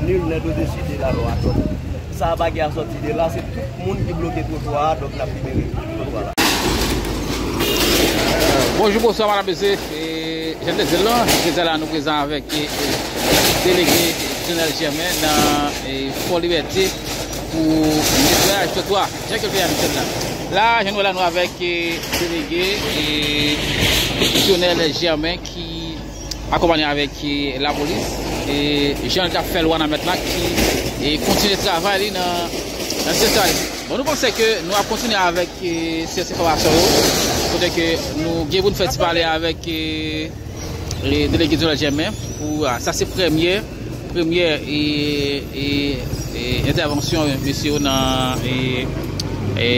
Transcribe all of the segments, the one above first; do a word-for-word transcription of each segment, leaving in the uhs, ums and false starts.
Nul n'est au-dessus de la loi. Donk, sa pa gen a sòti de la, se tout moun ki bloke twotwa a, donk n ap libere twotwa la. Bonjou, bonswa, madam, mesye. E, jan m te di l lan, prezan la, nou prezan avèk, e, e, delege Dionel Germain nan, e, Fò Libète pou netwayaj twotwa. Jan ke l fè a, mesye la. La, jan nou wè la, nou avèk, e, delege, e, Dionel Germain ki akonpanye avèk, e, lapolis, e, jan l t ap fè lwa nan mèt la ki, e, kontinye travay li nan, nan sesay. Bon, nou panse ke nou ap kontinye avèk, e, sesay enfòmasyon yo, kote ke nou gen pou n fè ti pale avèk, e, e, delege Dionel Germain pou, a, sa se premye, premye, e, e, e, entèvansyon mesye yo nan, e, e,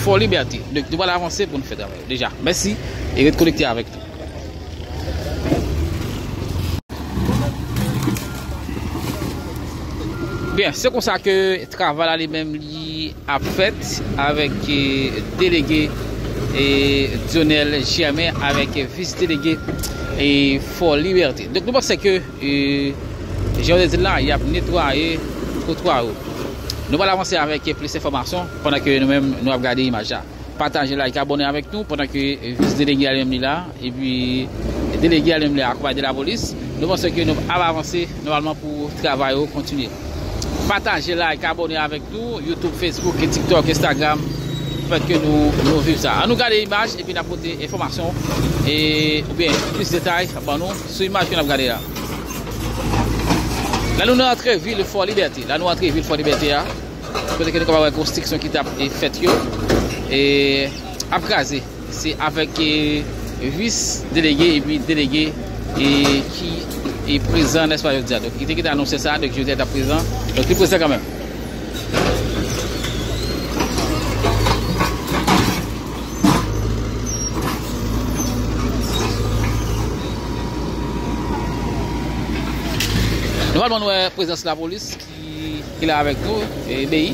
Fò Libète. Donk, nou pral avanse pou n fè travay yo. Deja, mèsi e ret konekte avèk nou. Byen, se konsa ke travay la li menm li ap fèt avèk, e, delege, e, Dionel Germain avèk vis delege, e, Fò Libète. Donk, nou panse ke, e, jan yo te di l la, y ap netwaye twotwa yo. Nou pral avanse avèk plis enfòmasyon pandan ke nou menm nou ap gade imaj la. Pataje, like, abòne avèk nou pandan ke vis delege a li menm li la, epi delege a li menm li akonpaye de lapolis. Nou panse ke nou ap avanse nòmalman pou travay yo kontinye. Pataje, like, abòne avèk nou, YouTube, Facebook, TikTok, Instagram, fè ke nou, nou viv sa. Ann nou gade imaj epi n ap pote enfòmasyon e, oubyen plis detay ban nou sou imaj ke n ap gade la. La nou nan antre vil Fò Libète. La nou antre vil Fò Libète a. Kote ke nou kapab wè konstriksyon ki t ap, e, fèt yo, e, ap kraze. Se avèk, e, vis delege epi delege, e, ki, e, prezan, nèspa, jodi a. Donk, ki te kite anonse sa, donk, jodi a t ap prezan. Donk, li prezan kanmenm. Nòmalman, nou wè prezans lapolis ki, ki la avèk nou, e, Beyi.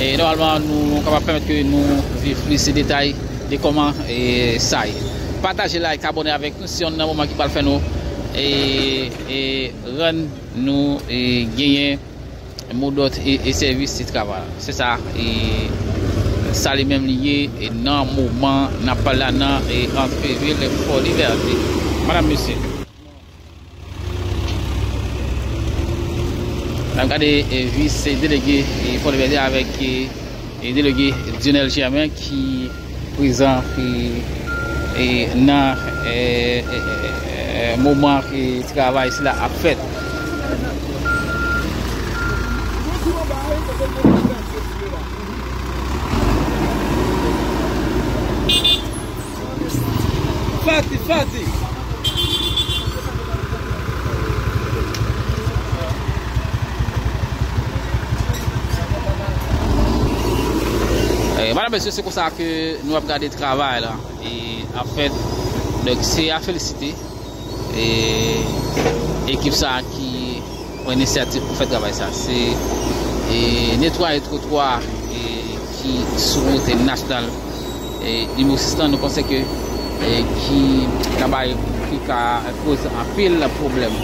E nòmalman, nou, nou kapab pèmèt ke nou viv plis detay de kòman, e, sa ye. Pataje, like, abòne avèk nou, se yonn nan moman ki pral fè nou, e, e, rann nou, e, genyen modòt e, e sèvis ti travay. Se sa, e, sa li menm li ye, e, nan moman n ap pale la nan, e, antre vil Fò Libète. Madanm, mesye. N ap gade, e, vis, e, delege, e, Fò Libète avèk, e, e, delege Dionel Germain ki prezan, e, e, nan, e, e, e, e, moman, e, travay sila ap fèt. Fati, fati. Eh, madanm, mesye, se konsa ke nou ap gade travay la. E, anfèt, donk, se a felisite. E, ekip sa a ki pran inisyativ pou fè travay sa. Se, e, netwaye twotwa, e, ki sou wout nasyonal, e, nimewo sis lan, nou panse ke, e, ki ka bay, ki ka koz anpil pwoblèm.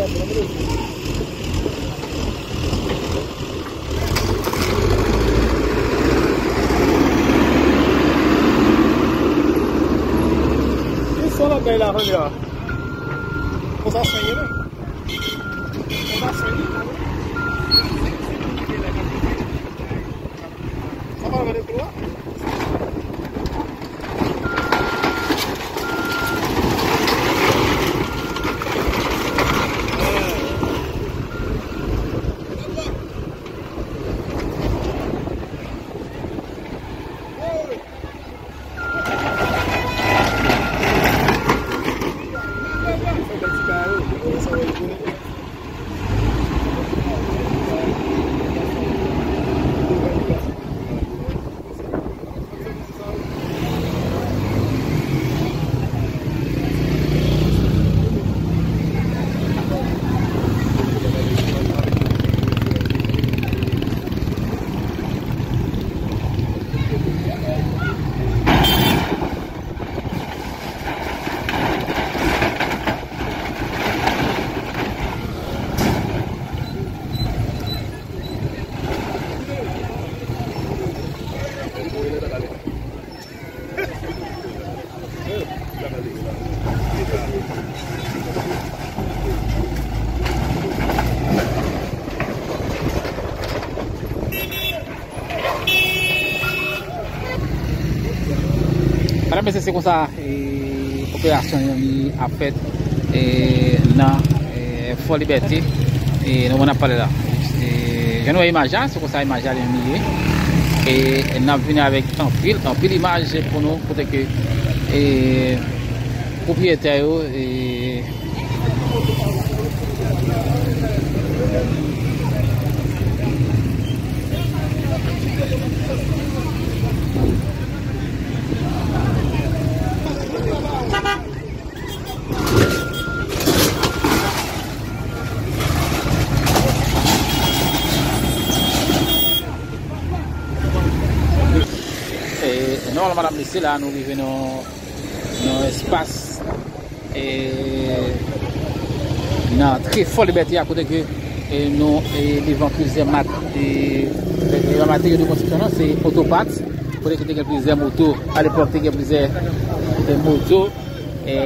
Ki son l ap bay la, Rania? Konsa son ye menm. Konsa son ye. Sa pa rele kou a? Madanm, mesye, se konsa, e, operasyon yo li ap fèt, e, nan, e, Fò Libète, e, nan moman n ap pale la. E, jan nou wè imaj la, se konsa imaj la li ye. E, n ap vini avèk anpil, anpil imaj pou nou, kote ke, e, pwopriyetè yo, e, E, nòmalman, madanm, mesye, la nou rive nan, nan espas, e, nan antre Fò Libète a, kote ke, e, nou, e, devan plizyè mat-, e, e, materyèl de konstriksyon, non, se Autopart, kote ke te gen plizyè moto, alepòk te gen plizyè, e, moto, e,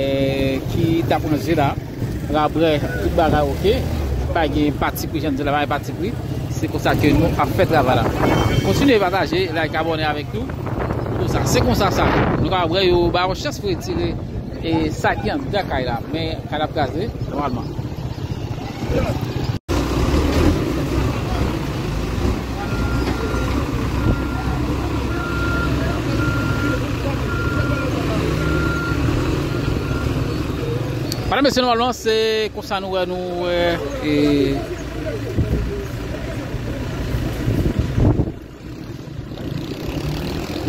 ki t ap ranje la. Rabrè, tout bagay oke. Pa gen patipri, jan n di la, pa gen patipri. Se konsa ke nou ap fè travay la. Kontinye pataje, like, abòne avèk nou. Konsa, se konsa sa. Nou ka wè yo ba yon chans pou retire, e, sa ki anndan kay la. Men kay la ap kraze, nòmalman. Madanm, mesye, nòmalman, se konsa nou wè, nou wè, e,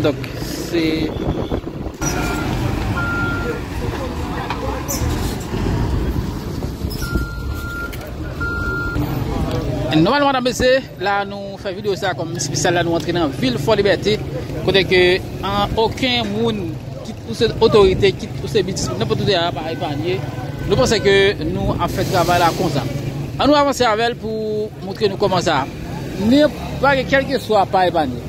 donk, se nòmalman, madanm, mesye, la nou fè videyo sa kòm espesyal la, nou antre nan vil Fò Libète, kote ke an okenn moun, kit ou se otorite, kit ou se bitis, nenpòt kote a pa epanye. Nou panse ke nou ap fè travay la konsa. An nou avanse avè l pou montre nou kòman sa. Nenpòt, kèlkeswa pa epanye.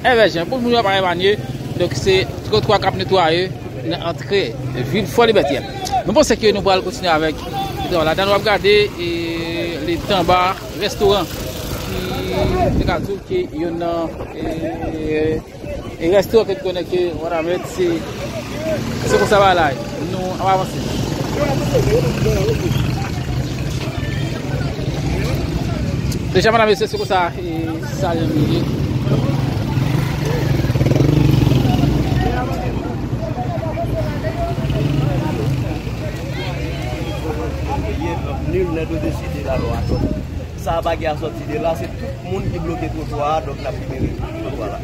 Evè jan, pou moun yo pa epanye, donk se twotwa k ap netwaye nan antre vil Fò Libète a. Nou panse ke nou pral kontinye avèk videyo la. Dan nou ap gade, e, le Tanba restoran ki te ka di w ke youn nan, e, e restoran ke nou konnen ke, wè, se, se konsa bagay la ye. Nou ap avanse. Deja, madanm, mesye, se konsa, e, sa yo ye. Nul n'est au-dessus de la loi. Sa a pa gen a sòti de la, se tout moun ki bloke twotwa a, donk n ap libere twotwa la.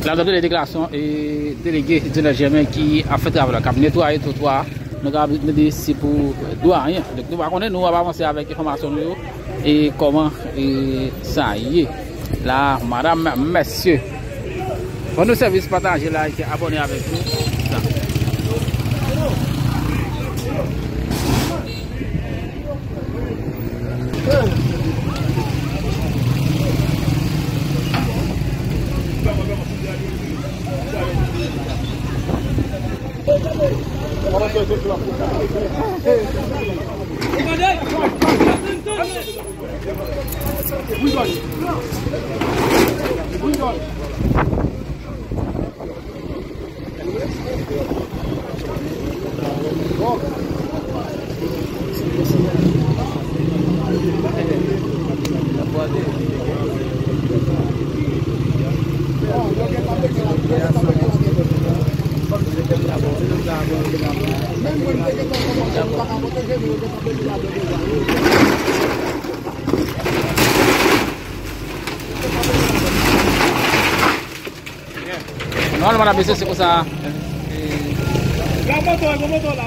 La, nou tande deklarasyon, e, delege Dionel Germain ki ap fè travay la, k ap netwaye twotwa a. Nou ka mande si pou dwayen. Donk, nou pa konnen, nou ap avanse avèk enfòmasyon nou yo, e kòman, e, sa ye. La, madanm, mesye, rann nou sèvis, pataje, like, abòne avèk nou. Sa. Nòmalman, n ap eseye se konsa. Gade moto, gade moto la.